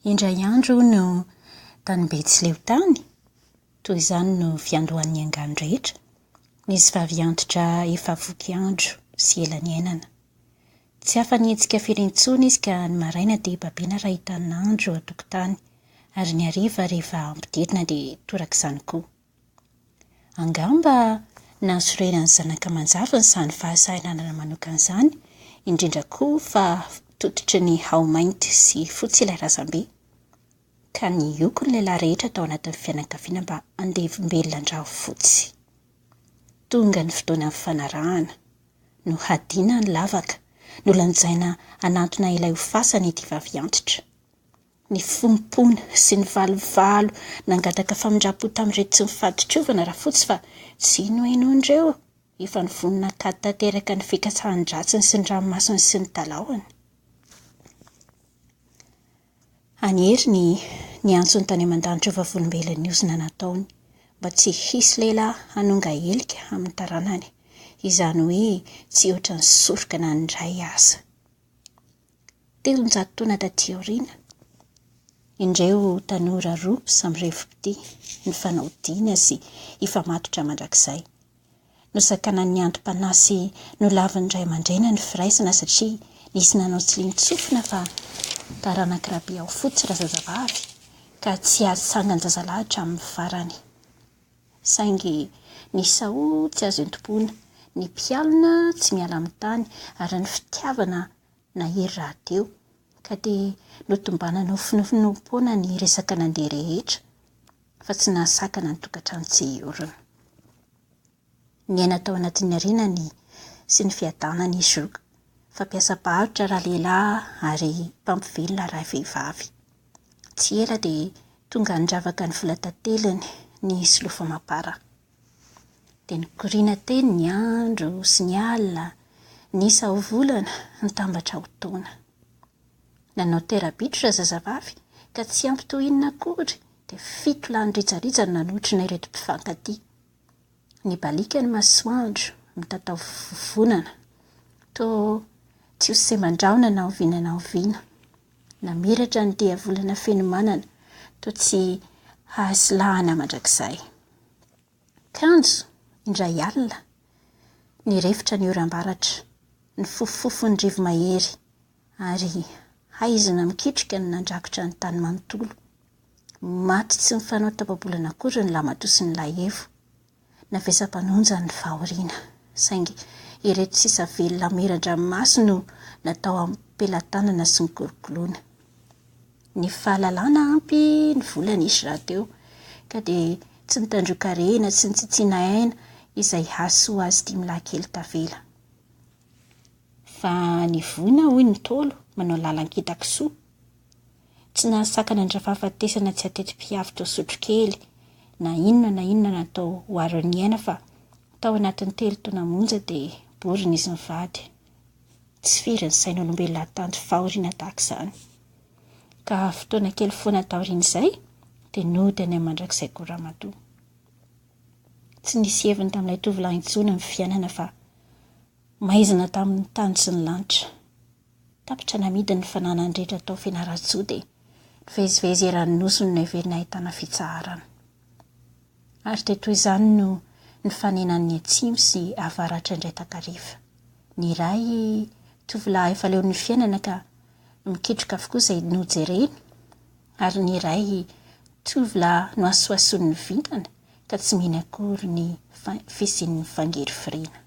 Indray andro hono tany Betsileo tany, toy izany no fiandohan'ny angano rehetra, nisy vavy antitra efa voky andro sy ela niainana. Tsy afa-nihetsika firy intsony izy ka ny maraina dia babena raha hitan'andro eo an-tokotany ary ny hariva rehefa ampidirina dia torak'izany koa. Angamba nahasorena ny zanaka aman-jafiny izany fahasahiranana manokana izany, indrindra koa fa tototry ny hao mainty sy fotsy ilay razambe, ka nioko ny lehilahy rehetra tao anatin'ny fianakaviana mba handevimbelona an-dRafotsy. Tonga ny fotoana nifanarahana. Nohadiana ny lavaka, nolanjaina hanantona ilay ho fasana ity vaviantitra. Nifompona sy nivalovalo nangataka famindram-po tamin'ireto tsy nifaditrovana Rafotsy fa tsy nohenoin'ireo, efa nivonona hakady tanteraka ny fikatsahan-dratsiny sy ny ranomasony sy ny talahony. Any hery ny niantso ny tany aman-danitra ho vavolombelon'ny ozona nataony mba tsy hisy lehilahy hanonga helika amin'ny taranany, izany hoe tsy hihoatra ny soroka na ny ray aza. 300 taona taty aoriana, indreo tanora roa samy revo-pitia, nifanao dina sy hifamatotra mandrakizay. Nosakanan'ny antom-panahy sy nolavin'ny ray aman-dreny ny firaisana satria nisy nanao tsilian-tsofina fa taranak'i Rabeaofotsy razazavavy ka tsy azo tsangan-jazalahy hatramin'ny farany. Saingy ny saho tsy azo entim-poana, ny mpialona tsy miala amin'ny tany ary ny fitiavana nahery rahateo, ka dia notombanana ho finoanoam-poana ny resaka nandeha rehetra, fa tsy nahasakana ny tokantrano tsy hiorina. Niaina tao anatin'ny harena ny sy ny fiadanana i Zoky, fampiasam-paharitra ralehilahy ary mpampivelona ravehivavy. Tsy ela dia tonga nandravaka ny volan-tanteliny ny solofo amam-para. Dia nikoriana teny ny andro sy ny alina, ny isa ho volana, nitambatra ho taona. Nanao tera-bitro razazavavy ka tsy ampy toy inona akory dia fito lahy nirijarija no nanotrona ireto mpifankatia. Nibaliaka ny masoandro, mitatao vovonana, toa tsy ho semban-drahona na oviana na oviana. Namiratra ny diavolana fenomanana, toa tsy hahasilahana mandrakizay. Kanjo, indray alina, nirefotra ny oram-baratra, nifofofofo ny rivo-mahery, ary haizina mikitroka no nandrakotra ny tany manontolo. Maty tsy nifanao tapa-bolana akory ny lahimatoa sy ny lahievo. Navesa-panonja ny fahoriana. Saingy ireto sisa velona miran-dranomaso no natao am-pelatanana sy nikolokoloina. Ny fahalalana ampy, ny vola nisy rahateo, ka dia tsy nitandroan-karena sy nitsitsiana aina izay hahasoa azy dimilahy kely tavela. Fa ny voina, hoy ny Ntaolo, manao lalan-kitan-kisoa. Tsy nahasakana ny rafahafatesana tsy hateti-pihavy tao Sotrokely, na inona na inona natao ho aron'ny aina fa tao anatin'ny telo taona monja dia borina izy mivady. Tsy firy ny sain'olombelona hahatanty fahoriana tahaka izany. Ka fotoana kely foana taorian'izay dia nody any amin'ny mandrakizay koa ramatoa. Tsy nisy heviny tamin'ilay tovolahy intsony ny fiainana fa maizina tamin'ny tany sy ny lanitra. Tapitra namidy ny fananany rehetra tao Fianarantsoa dia nivezivezy eran'ny nosy no noheverina ahitana fitsaharana. Ary dia toy izany no nifanenan'ny atsimo sy avaratra indray takariva. Ny iray tovolahy efa leon'ny fiainana ka mikitroka avokoa izay nojereny ary ny iray tovolahy nohasohasoin'ny vintana ka tsy mino akory ny fisian'ny fangirifiriana.